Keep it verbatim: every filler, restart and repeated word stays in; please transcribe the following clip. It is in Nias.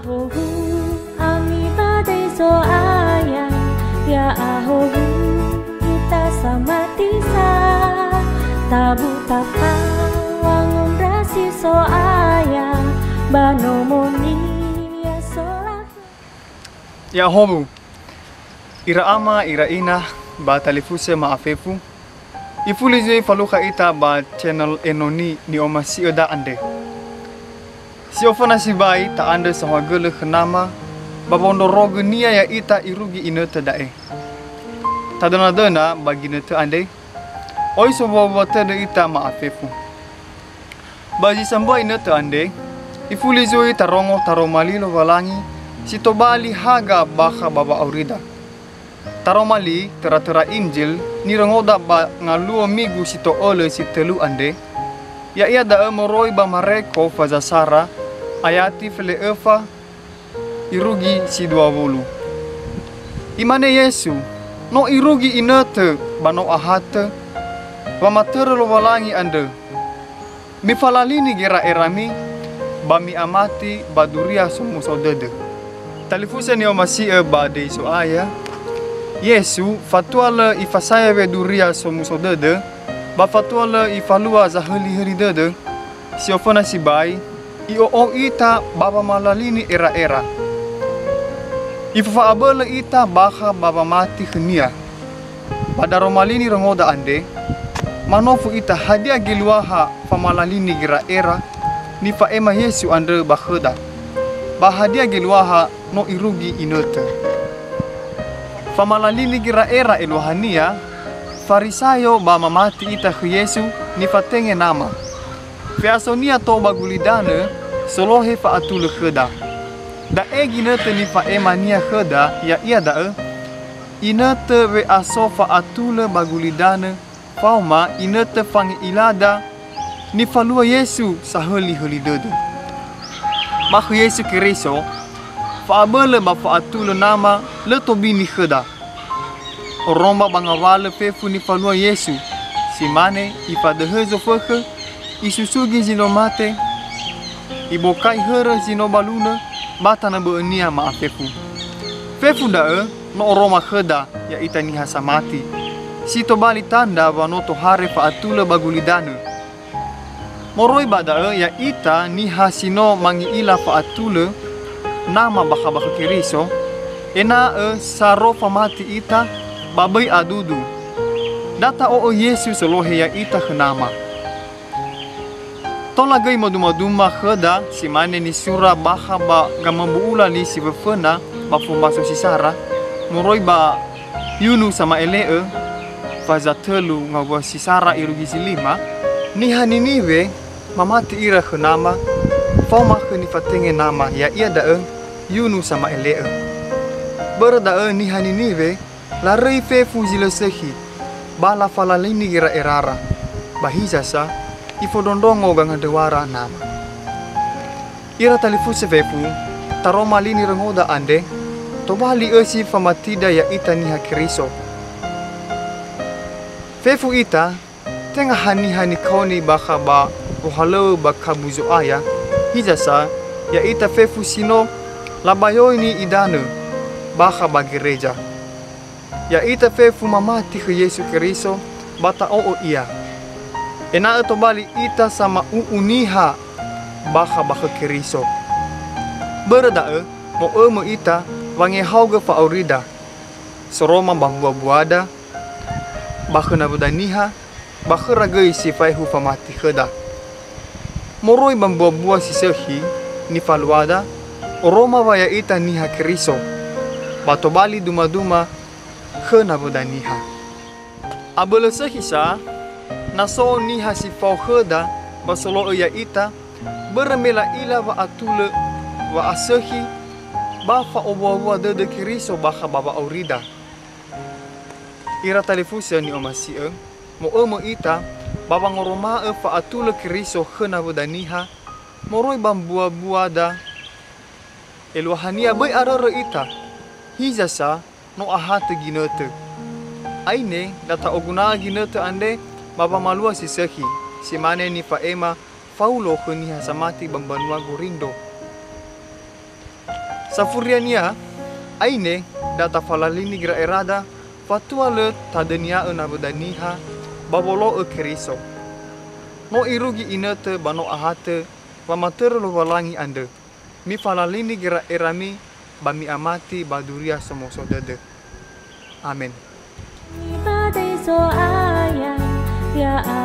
Howu ami ba döi Zo'aya, ya'ahowu ita samati sa, tabu tapa wangondrasi Zo'aya, ba nomonia solakhö. Ya'ahowu, ira ama, ira ina, ba talifusö ma'afefu. Ifuli zui falukha ita ba channel enoni ni'omasi'öda andre. Si oföna sibai ta'andrö saohagölö khö Nama ba wondrorogönia ya'ita irugi inötö da'e. Tadönadöna ba ginötö andre, oi sowuawua tödö ita ma'afefu. Ba zi sambua inötö andre, ifuli zui tarongo taroma li Lowalangi si tobali haga bakha ba wa'aurida. Taroma li töra-töra Injil nirongoda ba ngaluo migu si to'ölö si tölu andre, ya'ia da'ö moroi ba Mareko faza sara, ayati felö'öfa irugi si dua wulu. Imane Yesu, "No irugi inötö ba no ahatö wamatörö Lowalangi andrö. Mifalalini gera'erami, ba mi'amati ba Duria Somuso Dödö." Talifusö ni'omasi'ö ba döi Zo'aya, Yesu, fatua lö Ifasaya we Duria Somuso Dödö, ba fatua lö Ifalua zahölihöli dödö, si oföna sibai, I'o'ou ita ba wamalalini era'era. Ifofa'abölö ita bakha ba wamati khö-Nia. Ba daroma li nirongoda andre, manofu ita hadia geluaha famalalini gera'era nifa'ema Yesu andrö ba khöda, ba hadia geluaha no irugi inötö. Famalalini gera'era eluahania, Farisayo ba mamati ita khö Yesu nifatenge Nama. Fe'aso-Nia tou ba gulidanö solohe fa'atulö khöda. Da'e ginötö nifa'ema-Nia khöda, ya'ia da'ö, inötö we'aso fa'atulö ba gulidanö faoma inötö fange'ilada nifalua Yesu sahölihöli dödö. Ba khö Yesu Keriso, fa'abölö ba fa'atulö Nama lö tobini khöda. Oroma ba ngawalö fefu nifalua Yesu, si mane Ifadöhö zofökhö, Isusugi zi no mate, Ibokai hörö zi no balunö, ba tanö bö'ö-Nia ma'afefu. Fefu da'ö no oroma khöda, ya'ita niha samati, si tobali tandra wa no tohare fa'atulö ba gulidanö. Moroi ba da'ö, ya'ita niha si no mangi'ila fa'atulö Nama bakha ba khö Keriso, ena'ö saro famati ita ba böi adudu. Da ta'o'ö Yesu solohe ya'ita khö Nama. Tola göi moduma-duma khöda, si mane nisura bakha ba Gamömbu'ula li si föföna ba fombaso si sara, moroi ba Yunu sama'ele'ö, faza tölu ngawua si sara irugi zi lima, niha Niniwe mamati ira khö Nama, faoma khö nifatenge Nama, ya'ia da'ö Yunu sama'ele'ö. Börö da'ö niha Niniwe laröi fefu zi lö sökhi, ba lafalalini gera'erara, ba hiza sa ifondrondrongo gangandröwara Nama. Ira talifusö fefu, taroma li nirongoda andre, tobali ösi famatida ya'ita niha Keriso. Fefu ita, tenga haniha nikaoni bakha ba wohalöŵö ba kabu Zo'aya, hiza sa, ya'ita fefu si no labayoini idanö bakha ba gereja. Ya'ita fefu mamati khö Yesu Keriso ba ta'o'ö Ia, ena'ö tobali ita sama'u'u niha bakha ba khö Keriso. Börö da'ö, mo'ömö ita wangehaogö fa'aurida, soroma ba mbuabuada, ba khö nawöda niha, ba khöra göi si faehu famati khöda. Moroi ba mbuabua si sökhi nifaluada, oroma wa ya'ita niha Keriso, ba tobali dumaduma khö nawöda niha. Abölö sökhi sa, na so niha si fao khöda ba solo'ö ya'ita, börö me la'ila wa'atulö, wa'asökhi, ba fa'owuawua dödö Keriso bakha ba wa'aurida. Ira talifusö ni'omasi'ö, mo'ömö ita ba wangoroma'ö fa'atulö Keriso khö nawöda niha moroi ba mbuabuada, eluahania böi arörö ita, hiza sa no ahatö ginötö. Aine, da ta'oguna'ö ginötö andre ba wamalua si sökhi, si mane nifa'ema Faulo khö niha samati ba mbanua Gorindro. Safuriania, aine, da tafalalini gera'erada, fatua lö tadönia'ö nawöda niha ba wolo'ö Keriso. No irugi inötö ba no ahatö wamatörö Lowalangi andrö. Mifalalini gera'erami ba mi'amati ba Duria Somuso Dödö. Amen. Ibadai Zo'aya, ya